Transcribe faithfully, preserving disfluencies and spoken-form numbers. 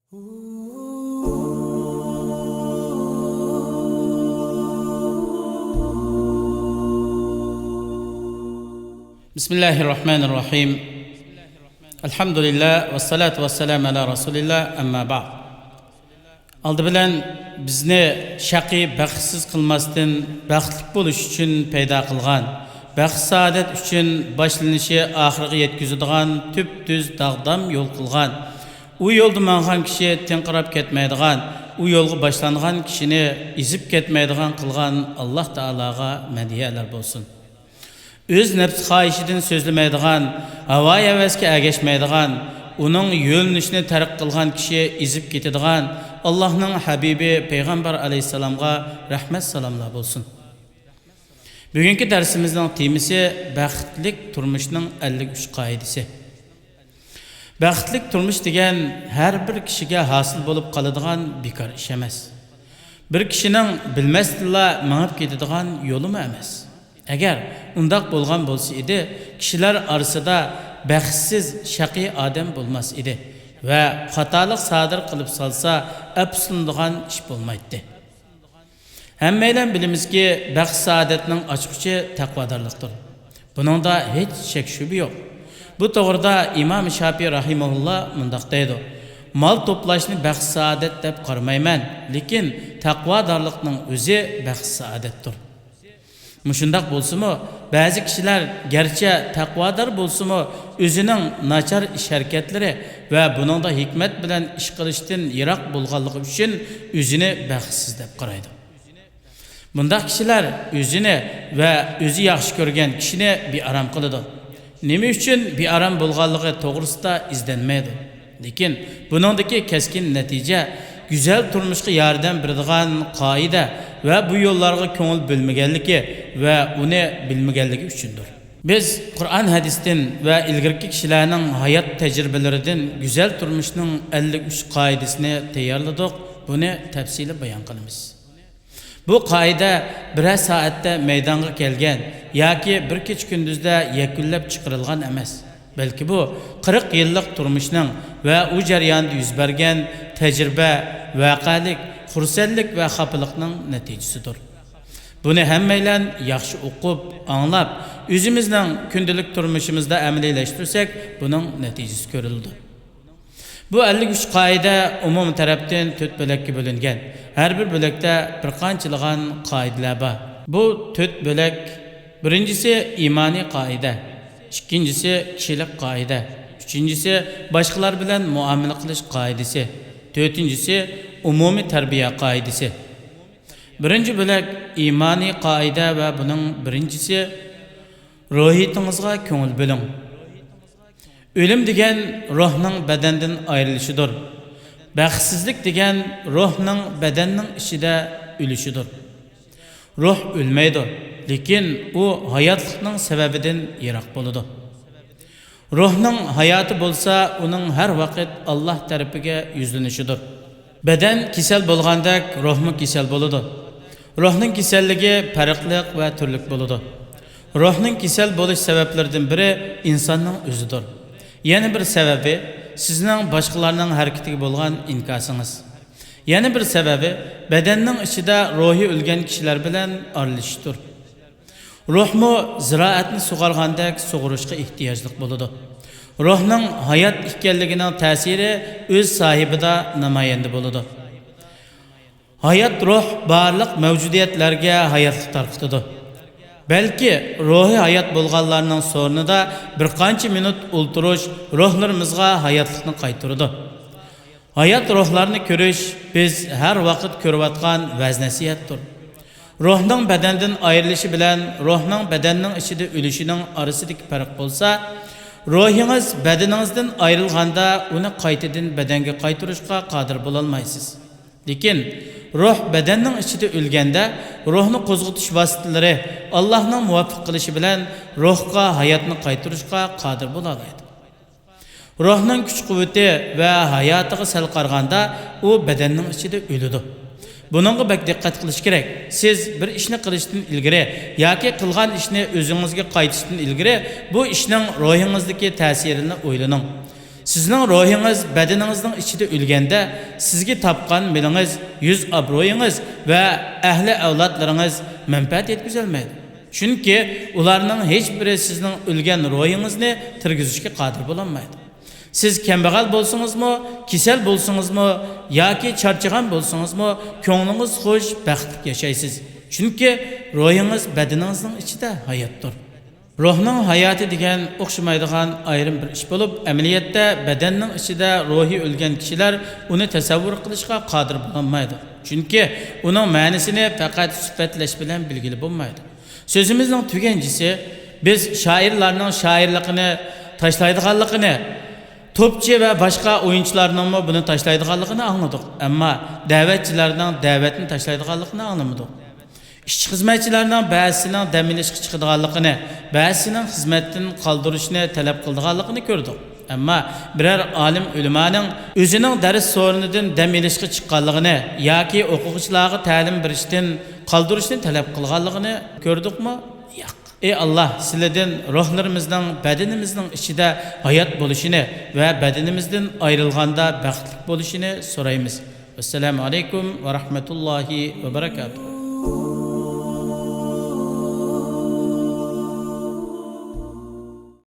بسم الله الرحمن الرحيم. الحمد لله والصلاة والسلام على رسول الله، أما بعد. ئالدى بىلەن بىزنى شەقىي، بەختسىز قىلماستىن، بەختلىك بولۇش ئۈچۈن پەيدا قىلغان، بەخت-سائادەت ئۈچۈن باشلىنىشى ئاخىرىغا يەتكۈزىدىغان تۈپتۈز داغدام يول قىلغان، ئۇ يولدا ماڭغان كىشى تىڭقىراپ كەتمەيدىغان، ئۇ يولغا باشلانغان كىشىنى ئېزىپ كەتمەيدىغان قىلغان ئاللاھ تائالاغا مەدھىيەلەر بولسۇن. ئۆز نەپس خاھىشىدىن سۆزلىمەيدىغان، ھاۋا-ھەۋەسكە ئەگەشمەيدىغان، ئۇنىڭ يۆنىلىشىنى تەرك قىلغان كىشى ئېزىپ كېتىدىغان ئاللاھنىڭ ھەبىبى پەيغەمبەر ئەلەيھىسسالامغا رەھمەت سالاملار بولسۇن. بۈگۈنكى دەرسىمىزنىڭ تېمىسى بەختلىك تۇرمۇشنىڭ ئەللىك ئۈچ قائىدىسى. بەختلىك تۇرمۇش دېگەن ھەر بىر كىشىگە ھاسىل بولۇپ قالىدىغان بىكار ئىش ئەمەس. بىر كىشىنىڭ بىلمەستىنلا مېڭىپ كېتىدىغان يولىمۇ ئەمەس. ئەگەر ئۇنداق بولغان بولسا ئىدى، كىشىلەر ئارىسىدا بەختسىز، شەقىي ئادەم بولماس ئىدى ۋە خاتالىق سادىر قىلىپ سالسا، ئەپسۇسلىنىدىغان ئىش بولمايتتى. ھەممەيلەن بىلىمىزكى، بەخت-سائادەتنىڭ ئاچقۇچى تەقۋادارلىقتۇر. بۇنىڭدا ھېچ شەك-شۈبھە يوق. بۇ توغرىدا ئىمام شاپىي راھىمەھۇللا مۇنداق دەيدۇ: «مال توپلاشنى بەخت-سائادەت دەپ قارىمايمەن، لېكىن تەقۋادارلىقنىڭ ئۆزى بەخت-سائادەتتۇر.» مۇشۇنداق بولسىمۇ، بەزى كىشىلەر گەرچە تەقۋادار بولسىمۇ، ئۆزىنىڭ ناچار ئىش-ھەرىكەتلىرى ۋە بۇنىڭدا ھېكمەت بىلەن ئىش قىلىشتىن يىراق بولغانلىقى ئۈچۈن ئۆزىنى بەختسىز دەپ قارايدۇ. بۇنداق كىشىلەر ئۆزىنى ۋە ئۆزى ياخشى كۆرگەن كىشىنى بىئارام قىلىدۇ. نېمە ئۈچۈن بىئارام بولغانلىقى توغرىسىدا ئىزدەنمەيدۇ. لېكىن بۇنىڭدىكى كەسكىن نەتىجە گۈزەل تۇرمۇشقا ياردەم بېرىدىغان قائىدە ۋە بۇ يوللارغا كۆڭۈل بۆلمىگەنلىكى ۋە ئۇنى بىلمىگەنلىكى ئۈچۈندۇر. بىز قۇرئان ھەدىستىن ۋە ئىلگىرىكى كىشىلەرنىڭ ھايات تەجرىبىلىرىدىن گۈزەل تۇرمۇشنىڭ ئەللىك ئۈچ قائىدىسىنى تەييارلىدۇق، بۇنى تەپسىلىي بايان قىلىمىز. بۇ قائىدە بىرەر سائەتتە مەيدانغا كەلگەن ياكى بىر كېچە-كۈندۈزدە يەكۈنلەپ چىقىرىلغان ئەمەس، بەلكى بۇ قىرىق يىللىق تۇرمۇشنىڭ ۋە ئۇ جەريانىدا يۈز بەرگەن تەجرىبە، ۋەقەلىك، خۇرسەنلىك ۋە خاپىلىقنىڭ نەتىجىسىدۇر. بۇنى ھەممەيلەن ياخشى ئوقۇپ، ئاڭلاپ، ئۆزىمىزنىڭ كۈندىلىك تۇرمۇشىمىزدا ئەمەلىيلەشتۈرسەك، بۇنىڭ نەتىجىسى كۆرۈلىدۇ. بۇ ئەللىك ئۈچ قائىدە ئومۇمىي تەرەپتىن تۆت بۆلەككە بۆلۈنگەن. ھەر بىر بۆلەكتە بىر قانچىلىغان قائىدىلەر بار. بۇ تۆت بۆلەك، بىرىنچىسى ئىمانىي قائىدە، ئىككىنچىسى كىشىلىك قائىدە، ئۈچىنچىسى باشقىلار بىلەن مۇئامىلە قىلىش قائىدىسى، تۆتىنچىسى ئومۇمىي تەربىيە قائىدىسى. بىرىنچى بۆلەك ئىمانىي قائىدە ۋە بۇنىڭ بىرىنچىسى روھىيىتىڭىزغا كۆڭۈل بۆلۈڭ. ئۆلۈم دېگەن روھنىڭ بەدەندىن ئايرىلىشىدۇر. بەختسىزلىك دېگەن روھنىڭ بەدەننىڭ ئىچىدە ئۆلۈشىدۇر. روھ ئۆلمەيدۇ، لېكىن ئۇ ھاياتلىقنىڭ سەۋەبىدىن يىراق بولىدۇ. روھنىڭ ھاياتى بولسا، ئۇنىڭ ھەر ۋاقىت ئاللاھ تەرىپىگە يۈزلىنىشىدۇر. بەدەن كېسەل بولغاندەك، روھمۇ كېسەل بولىدۇ. روھنىڭ كېسەللىكى پەرقلىق ۋە تۈرلۈك بولىدۇ. روھنىڭ كېسەل بولۇش سەۋەبلىرىدىن بىرى ئىنساننىڭ ئۆزىدۇر. يەنە بىر سەۋەبى، سىزنىڭ باشقىلارنىڭ ھەرىكىتىگە بولغان ئىنكاسىڭىز. يەنە بىر سەۋەبى، بەدەننىڭ ئىچىدە روھى ئۆلگەن كىشىلەر بىلەن ئارىلىشىشتۇر. روھمۇ زىرائەتنى سۇغارغاندەك سۇغۇرۇشقا ئېھتىياجلىق بولىدۇ. روھنىڭ ھايات ئىكەنلىكىنىڭ تەسىرى ئۆز ساھىبىدا نامايەندە بولىدۇ. ھايات روھ بارلىق مەۋجۇدىيەتلەرگە ھاياتلىق تارقىتىدۇ. بەلكى روھى ھايات بولغانلارنىڭ سورۇنىدا بىر قانچە مىنۇت ئولتۇرۇش روھلىرىمىزغا ھاياتلىقنى قايتۇرىدۇ. ھايات روھلارنى كۆرۈش بىز ھەر ۋاقىت كۆرۈۋاتقان ۋەز-نەسىھەتتۇر. روھنىڭ بەدەندىن ئايرىلىشى بىلەن روھنىڭ بەدەننىڭ ئىچىدە ئۆلۈشىنىڭ ئارىسىدىكى پەرق بولسا، روھىڭىز بەدىنىڭىزدىن ئايرىلغاندا ئۇنى قايتىدىن بەدەنگە قايتۇرۇشقا قادىر بولالمايسىز. لېكىن روھ بەدەننىڭ ئىچىدە ئۆلگەندە، روھنى قوزغىتىش ۋاسىتىلىرى ئاللاھنىڭ مۇۋەپپەق قىلىشى بىلەن روھقا ھاياتنى قايتۇرۇشقا قادىر بولالايدۇ. روھنىڭ كۈچ-قۇۋۋىتى ۋە ھاياتىغا سەل قارىغاندا، ئۇ بەدەننىڭ ئىچىدە ئۆلىدۇ. بۇنىڭغا بەك دىققەت قىلىش كېرەك. سىز بىر ئىشنى قىلىشتىن ئىلگىرى ياكى قىلغان ئىشنى ئۆزىڭىزگە قايتىشتىن ئىلگىرى بۇ ئىشنىڭ روھىڭىزدىكى تەسىرىنى ئويلىنىڭ. سىزنىڭ روھىڭىز بەدىنىڭىزنىڭ ئىچىدە ئۆلگەندە، سىزگە تاپقان مېلىڭىز، يۈز ئابرۇيىڭىز ۋە ئەھلى ئەۋلادلىرىڭىز مەنپەئەت يەتكۈزەلمەيدۇ. چۈنكى ئۇلارنىڭ ھېچبىرى سىزنىڭ ئۆلگەن روھىڭىزنى تىرگۈزۈشكە قادىر بولالمايدۇ. سىز كەمبەغەل بولسىڭىزمۇ، كېسەل بولسىڭىزمۇ ياكى چارچىغان بولسىڭىزمۇ، كۆڭلىڭىز خۇش، بەختلىك ياشايسىز. چۈنكى روھىڭىز بەدىنىڭىزنىڭ ئىچىدە ھاياتتۇر. روھنىڭ ھاياتى دېگەن ئوخشىمايدىغان ئايرىم بىر ئىش بولۇپ، ئەمەلىيەتتە بەدەننىڭ ئىچىدە روھى ئۆلگەن كىشىلەر ئۇنى تەسەۋۋۇر قىلىشقا قادىر بولالمايدۇ. چۈنكى ئۇنىڭ مەنىسىنى پەقەت سۈپەتلەش بىلەن بىلگىلى بولمايدۇ. سۆزىمىزنىڭ تۈگەنچىسى، بىز شائىرلارنىڭ شائىرلىقىنى تاشلايدىغانلىقىنى، توپچى ۋە باشقا ئويۇنچىلارنىڭمۇ بۇنى تاشلايدىغانلىقىنى ئاڭلىدۇق. ئەمما دەۋەتچىلەرنىڭ دەۋەتنى تاشلايدىغانلىقىنى ئاڭلىمىدۇق. ئىشچى-خىزمەتچىلەرنىڭ بەزىسىنىڭ دەم ئېلىشقا چىقىدىغانلىقىنى، بەزىسىنىڭ خىزمەتتىن قالدۇرۇشنى تەلەپ قىلىدىغانلىقىنى كۆردۇق. ئەمما بىرەر ئالىم ئۆلىمانىڭ ئۆزىنىڭ دەرس سورۇنىدىن دەم ئېلىشقا چىققانلىقىنى ياكى ئوقۇغۇچىلارغا تەلىم بېرىشتىن قالدۇرۇشنى تەلەپ قىلغانلىقىنى كۆردۇقمۇ؟ ياق. ئەي ئاللا، سىلىدىن روھلىرىمىزنىڭ بەدىنىمىزنىڭ ئىچىدە ھايات بولۇشىنى ۋە بەدىنىمىزدىن ئايرىلغاندا بەختلىك بولۇشىنى سورايمىز. ۋەسسالامۇ ئەلەيكۇم ۋە رەھمەتۇللاھى ۋە بەرەكاتۇھ.